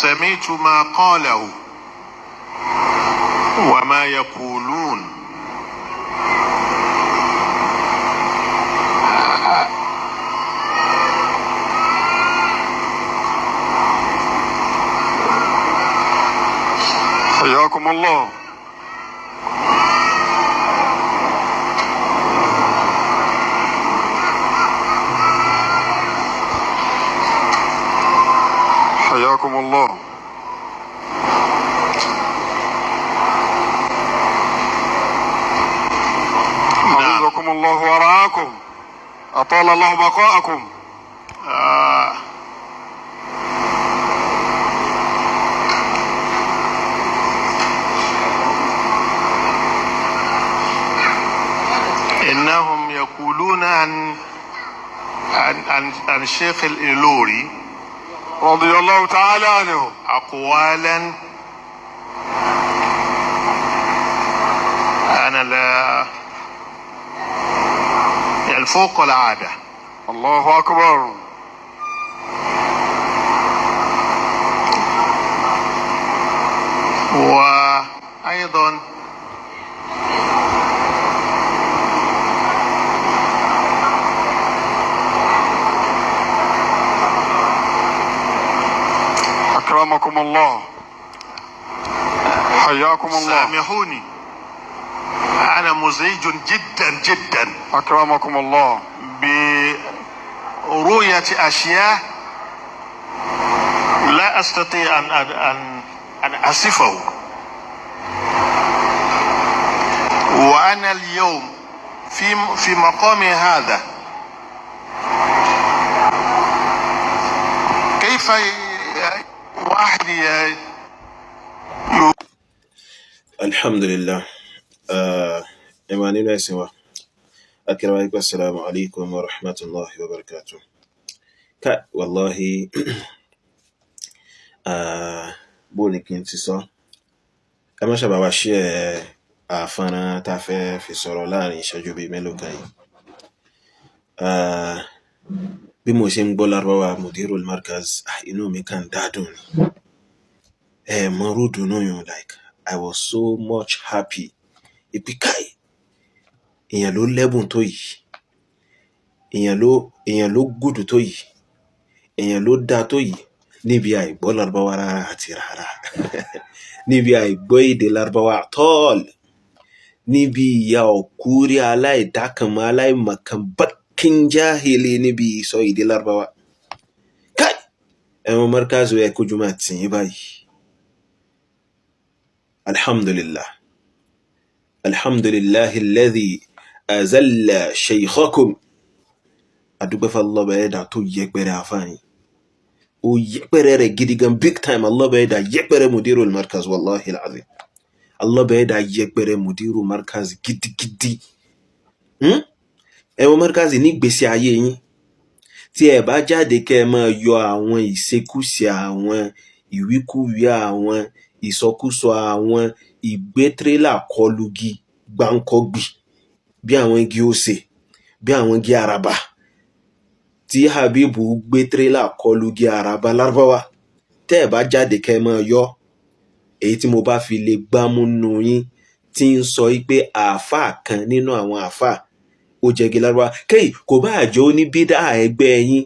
سمعت ما قاله وما يقولون. حياكم الله. حياكم الله. نعم. حفظكم الله ورعاكم، أطال الله بقاءكم. آه إنهم يقولون عن عن عن, عن الشيخ الإيلوري رضي الله تعالى عنه أقوالا أنا لا يعني فوق العادة. الله أكبر. وأيضا أكرمكم الله، حياكم الله. سامحوني، أنا مزعج جدا جدا أكرمكم الله برؤية أشياء لا أستطيع أن أصفه. وأنا اليوم في مقامي هذا، كيف واحد Alhamdulillah. Ẹ máa nínú ẹ̀sìn wa. Akíra wa pé assalamu alaikum wa rahmatullahi wa barakatuh. Ká wallahi, bó ni kí n ti sọ? Ẹ má ṣàbà wá share àfọ́nrán tá a fẹ́ fi sọ̀rọ̀ láàrin ìṣẹ́jú bíi mélòó kan yìí. Bí mo ṣe ń gbọ́ Lárúbáwá Mudirul Markaz, inú mi kàn dádùn ni. Ẹ mọ irú ìdùnnú yẹn, like I was so much happy. Ìpí káì, èèyàn ló lẹ́bùn tó yìí, èèyàn ló gùdù tó yìí, èèyàn ló dáa tó yìí níbi àìgbọ́ Lárúbáwá rárá àti rárá, níbi àìgbọ́ èdè Lárúbáwá tọ́ọ̀lù, níbi ìyà ọ̀kúrí aláìdákanmọ́ aláìmọ̀kan bakin jahili níbi ìsọ èdè Lárúbáwá. Káì, ẹ̀wọ̀n Markaz ẹ̀ kójú máa tì yín báyìí. Alhamdulillah. Alhamdulillahi alladhi azalla shaykhakum. Adúpẹ́ fún Allah ọba ẹ̀dá tó yẹpẹrẹ àfáàyàn. Ó yẹpẹrẹ rẹ̀ gidi gan big time. Allah ọba ẹ̀dá yẹpẹrẹ Mudirul Markaz, wallahi alazim. Allah ọba ẹ̀dá yẹpẹrẹ Mudirul Markaz gidigidi. Ẹ̀wọ̀n Markaz ní ìgbésí ayé yín. Tí ẹ bá jáde kẹ́ ẹ máa yọ àwọn ìṣekúṣe, àwọn ìwíkúwìí, àwọn ìsọkúsọ, àwọn ìgbé tírélà kọlugi gbáǹkọ́gbì bí àwọn igi osè, bí àwọn igi àràbà, tí Habibu gbé tírélà kọlugi àràbà Lárúbáwá. Tẹ́ ẹ bá jáde kẹ́ ẹ máa yọ èyí tí mo bá fi lè gbámú nù yín tí ń sọ pé àáfàá kan nínú àwọn àáfàá ó jẹgi Lárúbáwá, kéyì kò bá àjọ oníbídà ẹgbẹ́ yín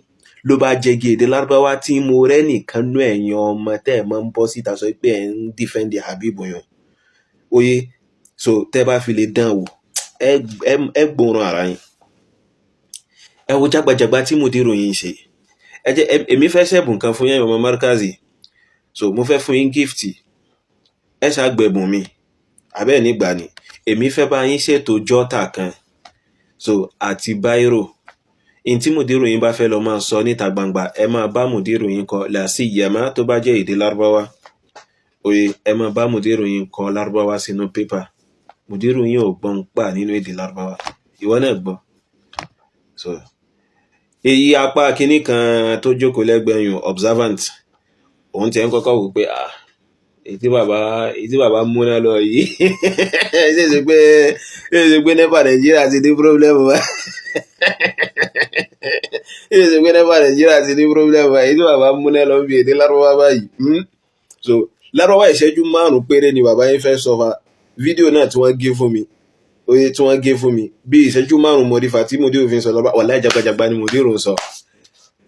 ló bá jẹgi èdè Lárúbáwá tí mo rẹ́ nìkan nú ẹ̀yin ọmọ tẹ́ ẹ̀ máa ń bọ́ síta sọ pé ẹ̀ ń dífẹ́ǹdì Habibu yẹn. Oye, so tẹ́ bá fi lè dán wò, ẹ gbóòórùn ara yín. Ẹ wo jágbajàgba tí Mudiru yín ṣe. Ẹ jẹ́ èmi fẹ́ ṣẹ̀bùn kan fún yín ọmọ Markazi. So mo fẹ́ fún yín gift. Ẹ ṣàgbẹ̀bùn mi. Àbẹ́ẹ̀ nígbà ni. Èmi fẹ́ bá yín ṣètò jọ́tà kan. So àti báírò. In tí Mudiru yín bá fẹ́ lọ máa sọ níta gbangba, ẹ máa bá Mudiru yín kọ làásì yàmá tó bá jẹ́ èdè Lárúbáwá. Oye, ẹ máa bá Mudiru yín kọ Lárúbáwá sínú pépà. Mudiru yín ò gbọ́n pa nínú èdè Lárúbáwá. Ìwọ náà gbọ́. So èyí apá kinní kan tó jókòó lẹ́gbẹ̀ẹ́ yùn observant, òun tiẹ̀ ń kọ́kọ́ wò pé èyí tí bàbá múná lọ yìí, ṣe ṣe pé NEPA Nàìjíríà ti ní problem wa, ṣe ṣe pé NEPA Nàìjíríà ti ní problem wa, èyí tí bàbá múná lọ bí èdè Lárúbáwá báyìí. So lárúbáwá ìṣẹ́jú 5 péré ni bàbá yín fẹ́ sọ fa fídíò náà tí wọ́n gé fún mi, oye tí wọ́n gé fún mi bí ìṣẹ́jú 5 mo rí fa tí mùdírù fi ń sọ lọ́ba. Wàláhì jagbajagba ni mùdírù ń sọ.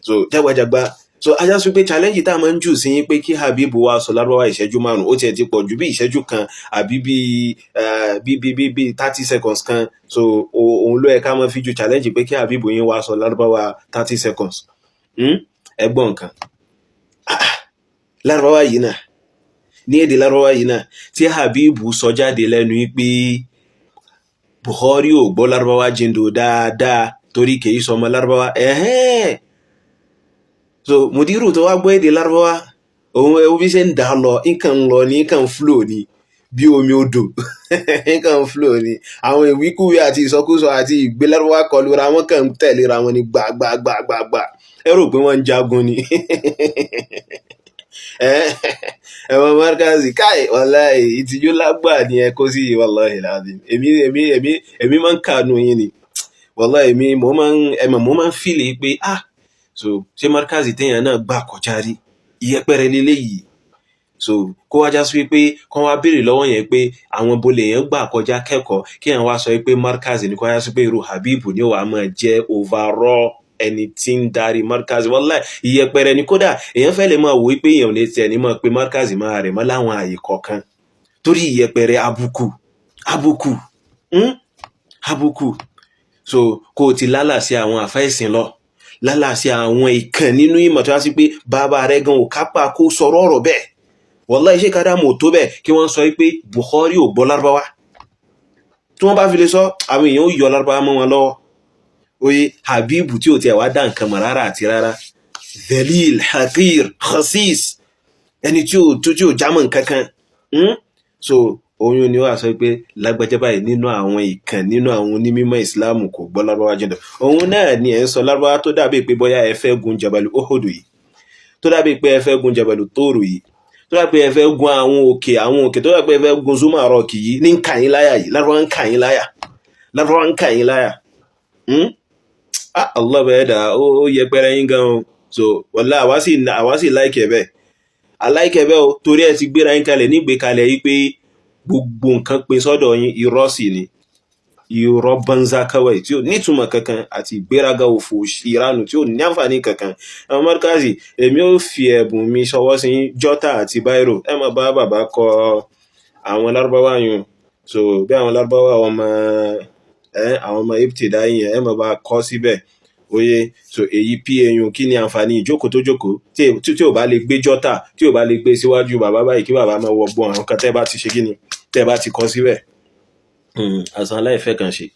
So jagbajagba. So ajá sọ pé challenge tá a máa ń jù sí yín pé kí Habib wa sọ lárúbáwá ìṣẹ́jú 5, ó tiẹ̀ ti pọ̀ ju bí ìṣẹ́jú kan àbí bí 30 seconds kan. So òun ló yẹ ká máa fi ju challenge pé kí Habib yín wá sọ lárúbáwá 30 seconds. Ẹ gbọ́ nǹkan lárúbáwá yìí náà, ní èdè lárúbáwá yìí náà tí Habib sọ jáde lẹ́nu yìí pé Bukhari ò gbọ́ lárúbáwá jíndò dáadáa torí kìí sọmọ lárúbáwá. Ẹ̀hẹ́n, so mùdírù tó wá gbọ́ èdè lárúbáwá, òun ẹwú bí ṣe ń dà lọ, nǹkan ń lọ ní, nǹkan ń flow ní bí omi odò, nǹkan ń flow ní. Àwọn ìwíkúwí àti ìsọkúsọ àti ìgbé lárúbáwá kọlura wọn kàn ń tẹ̀léra wọn ní gbàgbàgbàgbà. Ẹ rò pé wọ́n ń jagun ni. Ẹ̀wọ̀n markazi káì, wàláhì ìtìjú lágbà ni ẹ kó sí. Wàláhì láàzim, èmi máa ń kànú yín ni. Wàláhì èmi mo máa ń ẹ̀mọ̀, mo máa ń feel pé, ah, so ṣé markazi téèyàn náà gbà kọjá rí ìyẹpẹrẹ leléyìí? So kó wá já sí pé kó wá béèrè lọ́wọ́ yẹn pé àwọn bolè yẹn gbà kọjá kẹ́kọ̀ọ́, kí yẹn wá sọ pé markazi ni, kó wá sí pé irú Habibu ni ó wàá máa jẹ́ overall ẹni tí ń darí markazi. Wàláhì ìyẹpẹrẹ ni. Kódà èèyàn fẹ́ lè máa wò pé èèyàn ò lè tiẹ̀ ní máa pe markazi máa rẹ̀ mọ́ láwọn àyè kọ̀ọ̀kan torí ìyẹpẹrẹ, àbùkù, àbùkù, Àbùkù. So kó o ti lálà sí àwọn àfẹ́sìn lọ, lálà sí àwọn ìkàn nínú ìmọ̀ tó wá sí pé bàbá rẹ̀ gan ò kápá kó sọ̀rọ̀ ọ̀rọ̀ bẹ́ẹ̀. Wàláhì ṣé kádàmù ò tó bẹ́ẹ̀ kí wọ́n sọ pé Bukhari ò gbọ́ lárúbáwá? Tí wọ́n bá fi lè sọ, àwọn èèyàn ó yọ lárúbáwá mọ́ wọn lọ́wọ́. Oye Habibu tí ò tiẹ̀ wá dá nǹkan mọ̀ rárá àti rárá, dhalil, hakir, khasis, ẹni tí ò tó, tí ò jámọ́ nǹkan kan. So oyún ni ó wà sọ pé lágbájá báyìí nínú àwọn ìkàn nínú àwọn onímọ̀ ìsìláàmù kò gbọ́ lárúbáwá jìnnà. Òun náà ni ẹ̀ ń sọ lárúbáwá tó dàbí pé bóyá ẹ fẹ́ gun Jabalu Uhudu yìí, tó dàbí pé ẹ fẹ́ gun Jabalu Tóòrù yìí, tó dàbí pé ẹ fẹ́ gun àwọn òkè, tó dàbí pé ẹ fẹ́ gun Zuma Rock yìí ní ń kà yín láyà yìí. Lárúbáwá ń kà yín láyà, lárúbáwá ń kà yín láyà. Ah, Allah bẹ́ẹ̀ dà, ó yẹpẹrẹ yín gan o. So wàlá àwa sì like ẹ̀ bẹ́ẹ̀, aláìkẹ́ bẹ́ẹ̀ o, torí ẹ ti gbéra yín kalẹ̀ nígbè kalẹ̀ yìí pé gbogbo nǹkan pin sọ́dọ̀ yín. Irọ́ sì ni, irọ́ banza kawai tí ò nítumọ̀ kankan àti ìgbéraga òfò ìranù tí ò ní àǹfààní kankan. Àwọn markazi, èmi ò fi ẹ̀bùn mi ṣọwọ́ sí jotter àti biro. Ẹ má bá bàbá kọ àwọn lárúbáwá yun. So bí àwọn lárúbáwá ọmọ ẹ, àwọn ọmọ ibtidai yẹn, ẹ má bá kọ síbẹ̀. Oye, so èyí pa yun, kí ni àǹfààní ìjókòó tó jókòó tí ò bá lè gbé jotter, tí ò bá lè gbé síwájú bàbá báyìí kí bàbá máa wọ gbọ́n àwọn kan tẹ́ bá ti ṣe, kí ni tẹ́ bá ti kọ síbẹ̀? Àṣà aláìfẹ́ kan ṣe.